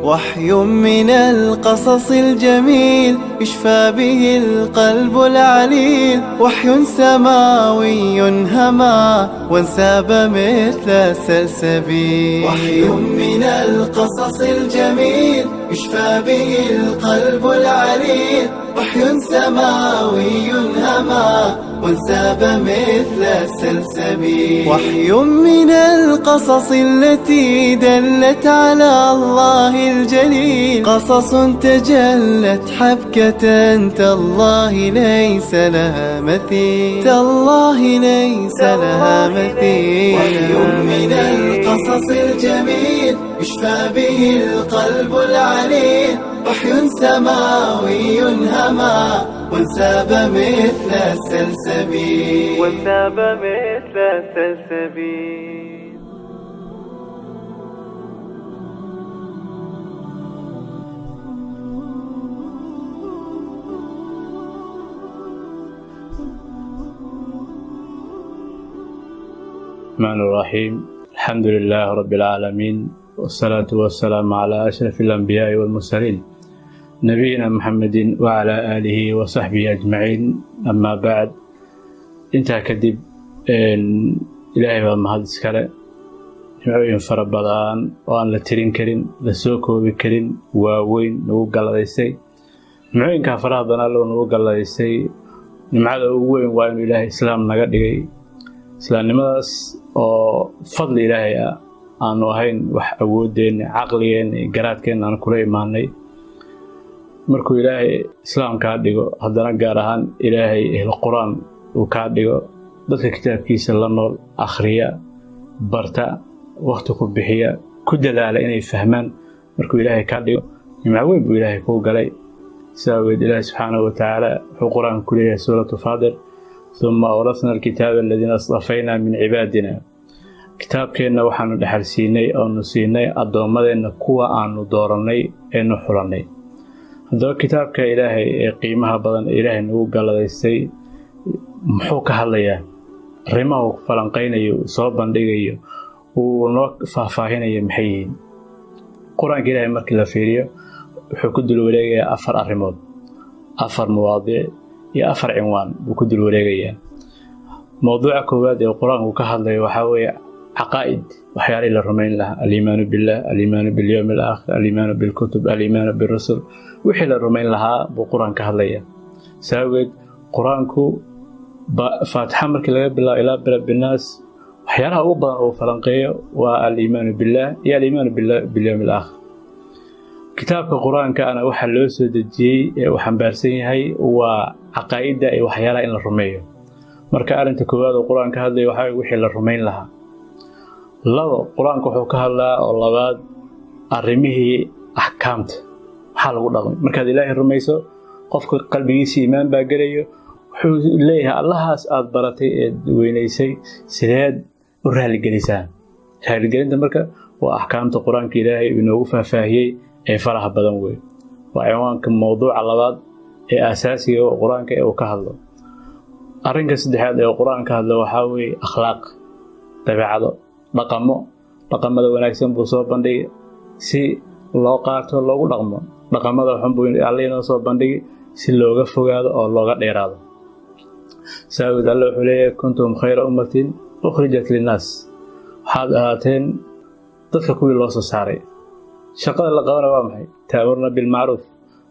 وحي من القصص الجميل يشفى به القلب العليل، وحي سماوي هما وانساب مثل السلسبيل. وحي من القصص الجميل يشفى به القلب العليل، وحي سماوي هما وانساب مثل السلسبيل. وحي من القصص التي دلت على الله الجليل، قصص تجلت حبكة تالله ليس لها مثيل، تالله ليس لها مثيل. وحي من القصص الجميل يشفى به القلب العليل، وحي سماوي هما وانساب مثل السلسبيل، وانساب مثل السلسبيل. الرحمن الرحيم. الحمد لله رب العالمين، والصلاة والسلام على أشرف الأنبياء والمرسلين، نبينا محمد وعلى آله وصحبه أجمعين. أما بعد، intaa kadib, Ilaahay baa mahad iskale. Nimcooyin fara badan oo aan la tirin karin, la soo koobi karin, waaweyn nagu galladaysay. Nimcooyinkaa faraha badan Allow nagu galladaysay, nimcada ugu weyn waa inuu Ilaahay islaam naga dhigay. Islaamnimadaas oo fadli Ilaahay ah, aanu ahayn wax awoodeenna, caqligeenna iyo garaadkeenna aan kula imaanay. Markuu Ilaahay islaam kaa dhigo, haddana gaar ahaan Ilaahay ehl Qur-aan uu kaa dhigo, dadka kitaabkiisa la nool, akhriya, barta, wakhti ku bixiya, ku dadaala inay fahmaan, markuu Ilaahay kaa dhigo, nimco weyn buu Ilaahay kuu galay. Sidaa awgeed Ilaahay subxaanahu watacaala wuxuu Qur-aanka ku leeyahay suuratu Faadir: "ثم أورثنا الكتاب الذين اصطفينا من عبادنا." Kitaabkeenna waxaanu dhexal siinay oonu siinay addoommadeenna kuwa aanu doorannay eenu xulannay. Haddaba kitaabka Ilaahay ee qiimaha badan ee Ilaahay nagu galladaystay muxuu ka hadlayaa? Arrimaha uu falanqaynayo, uu soo bandhigayo, uu noo faahfaahinayo maxay yihiin? Qur-aanka Ilaahay markii la fiiriyo wuxuu ku dul wareegayaa afar arrimood, afar mawaadiic iyo afar cinwaan buu ku dul wareegayaa. Mowduuca koowaad ee Qur-aanku ka hadlayo waxaa weeye caqaa'id, waxyaalihii la rumayn lahaa: aliimaanu billah, aliimaanu bilyowmi alaakhir, aliimaanu bilkutub, aliimaanu birusul. Wixii la rumayn lahaa buu Qur-aan ka hadlaya. Saageed Qur-aanku Faatixa markii laga bilaabo ilaa birabinaas, waxyaalaha ugu badan uu falanqeeyo waa aliimaanu billah iyo aliimaanu bilyowmi alaakhir. Kitaabka Qur-aanka ana waxaa loo soo dejiyey ee uu xambaarsan yahay waa caqaa'idda iyo waxyaalaha in la rumeeyo. Marka arrinta koowaad oo Qur-aan ka hadlaya waxaa wixii la rumayn lahaa. Labo, Qur-aanka wuxuu ka hadlaa oo labaad arrimihii axkaamta, maxaa lagu dhaqmay markaad Ilaahay rumayso. Qofka qalbigiisa iimaan baa gelayo, wuxuu leeyahay: Allahaas aad baratay eed weynaysay sideed u raaligelisaa? Raaligelinta marka waa axkaamta Qur-aanka Ilaahay uu inoogu faahfaahiyey ee faraha badan wey. Waa cinwaanka mowduuca labaad ee aasaasiga oo Qur-aanka ee uu ka hadlo. Arrinka saddexaad ee Qur-aan ka hadlo waxaa weeye akhlaaq, dabeecado, dhaqamo. Dhaqamada wanaagsan buu soo bandhigay si loo qaato, loogu dhaqmo. Dhaqamada xun buu Alle inoo soo bandhigay si looga fogaado oo looga dheeraado. Saawid Alle wuxuu leeyahay: "كنتم خير أمة أخرجت للناس." Waxaad ahaateen dadka kuwii loo soo saaray. Shaqada la qabana waa maxay? "تأمرون بالمعروف."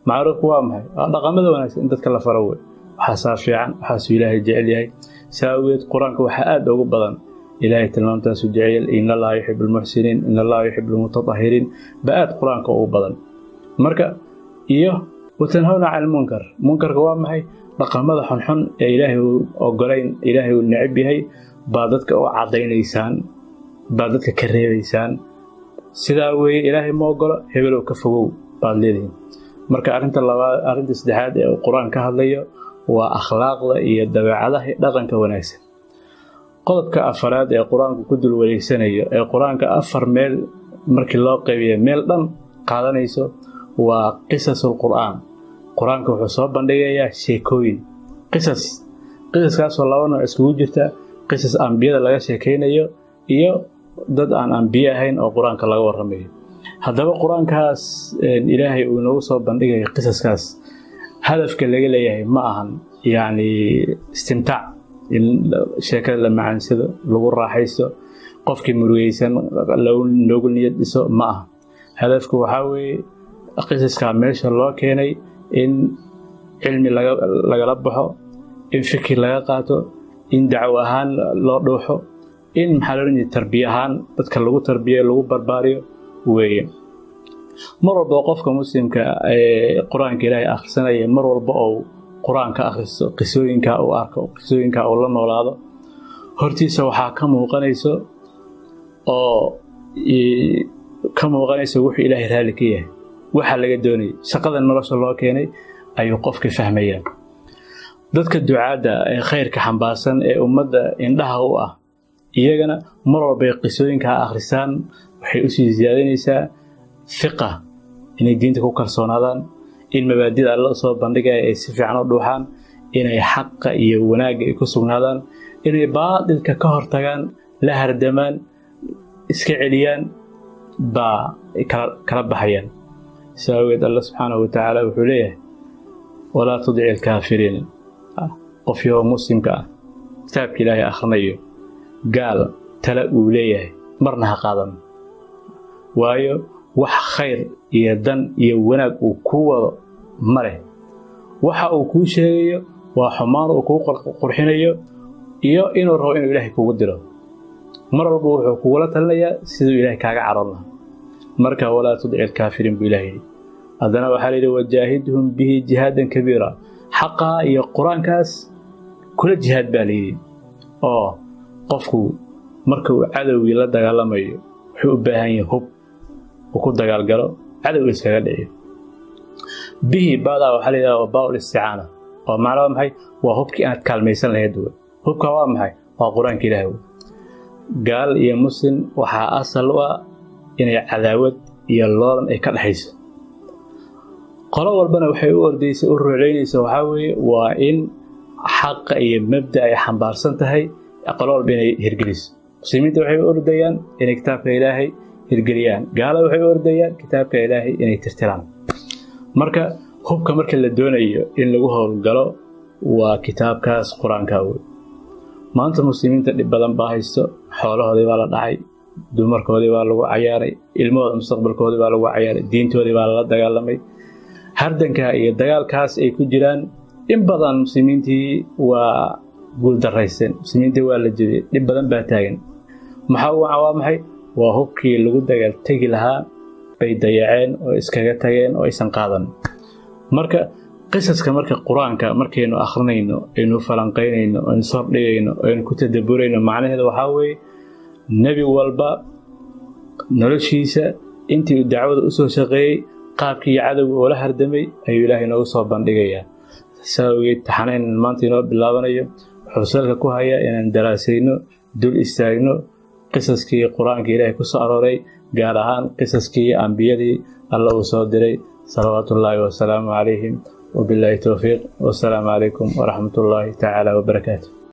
Macruufku waa maxay? Waa dhaqamada wanaagsan in dadka la faro wey. Waxaasaa fiican, waxaasuu Ilaahay jecel yahay. Saa awgeed Qur-aanka waxaa aada ugu badan Ilaahay tilmaamtaasuu jecel: "إن الله يحب المحسنين، إن الله يحب المتطهرين" ba aad Qur-aanka ugu badan. Marka iyo "وتنهون عن المنكر." Munkarka waa maxay? Dhaqamada xunxun ee Ilaahay uu ogolayn, Ilaahay uu necab yahay baa dadka u caddaynaysaan, baa dadka ka reebaysaan. Sidaa weeye, Ilaahay ma ogolo, hebelow ka fogow baad leedihiin. Marka arrinta labaad, arrinta saddexaad ee uu Qur-aan ka hadlayo waa akhlaaqda iyo dabeecadaha, dhaqanka wanaagsan. Qodobka afaraad ee Qur-aanku ku dul wareegsanayo, ee Qur-aanka afar meel markii loo qaybiyo meel dhan qaadanayso, waa qisasul Qur'aan. Qur-aanka wuxuu soo bandhigayaa sheekooyin, qisas. Qisaskaasoo laba nooc iskugu jirta: qisas ambiyada laga sheekaynayo iyo dad aan ambiye ahayn oo Qur-aanka laga warramayo. Haddaba Qur-aankaas Ilaahay uu inoogu soo bandhigayo qisaskaas, hadafka laga leeyahay ma ahan yacni istimtaac, in sheekada la macaansado, lagu raaxaysto, qofkii murugaysan loogu niyad dhiso ma aha. Hadafku waxaa weeye qisaskaa meesha loo keenay in cilmi lagala baxo, in fikir laga qaato, in dacwo ahaan loo dhuuxo, in maxaa la odhan jiray, tarbiya ahaan dadka lagu tarbiyayo, lagu barbaariyo weeye. Mar walba qofka muslimka ee Qur-aanka Ilaahay akhrisanaya, mar walba oo Qur-aanka akhristo, qisooyinka uu arko, qisooyinka uu la noolaado, hortiisa waxaa ka muuqanayso oo ka muuqanayso wuxuu Ilaahay raalli ka yahay, waxa laga doonayay, shaqada nolosha loo keenay ayuu qofkii fahmayaa. Dadka ducaadda ee khayrka xambaarsan ee ummadda indhaha u ah, iyagana mar walbay qisooyinkaa akhrisaan, waxay usii siyaadinaysaa fiqa inay diinta ku kalsoonaadaan, in mabaadida Alla soo bandhigaya ay si fiican u dhuuxaan, inay xaqa iyo wanaagga ay ku sugnaadaan, inay baadilka ka hortagaan, la hardamaan, iska celiyaan baa kala baxayaan. Saa awgeed Alla subxaanahu watacaala wuxuu leeyahay: "Walaa tudici alkaafiriin." Qof yahoo muslimka ah, kitaabka Ilaahay akhrinayo, gaal tala uu leeyahay marna ha qaadan, waayo wax khayr iyo dan iyo wanaag uu kuu wado ma leh. Waxa uu kuu sheegayo waa xumaan uu kuu qurxinayo iyo inuu rabo inuu Ilaahay kugu diro. Mar walba wuxuu kugula talinayaa siduu Ilaahay kaaga caroon lahaa. Marka "walaa tudici alkaafiriin" buu Ilahay yidhi. Haddana waxaa la yidhi: "Wajaahidhum bihi jihaadan kabiira." Xaqaa iyo Qur-aankaas kula jihaad baa layidhi. Oo qofku marka uu cadowgii la dagaalamayo, wuxuu u baahan yahay hub uu ku dagaalgalo, cadowga iskaga dhiciyo. Bihi baadaa waxaa la yidhahdaa waa baa isticaana, oo macna waa maxay? Waa hubkii inaad kaalmaysan lahayd wey. Hubka waa maxay? Waa Qur-aanka Ilaahay wey. Gaal iyo muslim waxaa asal u ah inay cadaawad iyo loolan ay ka dhexayso. Qolo walbana waxay u ordaysa, u ruuleynaysa, waxaa weeye waa in xaqa iyo mabda ay xambaarsan tahay qolo walba inay hirgeliso. Muslimiinta waxay u ordayaan inay kitaabka Ilaahay hirgeliyaan, gaalada waxay u ordayaan kitaabka Ilaahay inay tirtiraan. Marka hubka marka la doonayo in lagu howlgalo waa kitaabkaas Qur-aanka wey. Maanta muslimiinta dhib badan baa haysto. Xoolahoodii baa la dhacay, dumarkoodii baa lagu cayaaray, ilmahooda mustaqbalkoodii baa lagu cayaaray, diintoodii baa lala dagaalamay. Hardanka iyo dagaalkaas ay ku jiraan in badan muslimiintii waa guuldaraysteen, muslimiintii waa la jebiyey, dhib badan baa taagan. Maxaa u waa maxay? Waa hubkii lagu dagaal tegi lahaa bay dayaceen oo iskaga tageen oo aysan qaadan. Marka qisaska, marka Qur-aanka markaynu akhrinayno, aynu falanqaynayno, aynu sordhigayno, aynu ku tadaburayno, macnaheedu waxaa weeye nebi walba noloshiisa intii uu dacwada usoo shaqeeyey, qaabkii cadowga oola hardamay ayuu Ilaahay inoogu soo bandhigayaa. Saa awgeed taxanayn maanta inoo bilaabanayo wuxuu salka ku hayaa inaan daraasayno, dul istaagno qisaskii Qur-aanka Ilaahay ku soo arooray, gaar ahaan qisaskii ambiyadii Alla uu soo diray salawaatullaahi wasalaamu calayhim. Wabilaahi towfiiq, wasalaamu calaykum waraxmatullaahi tacaala wabarakaatu.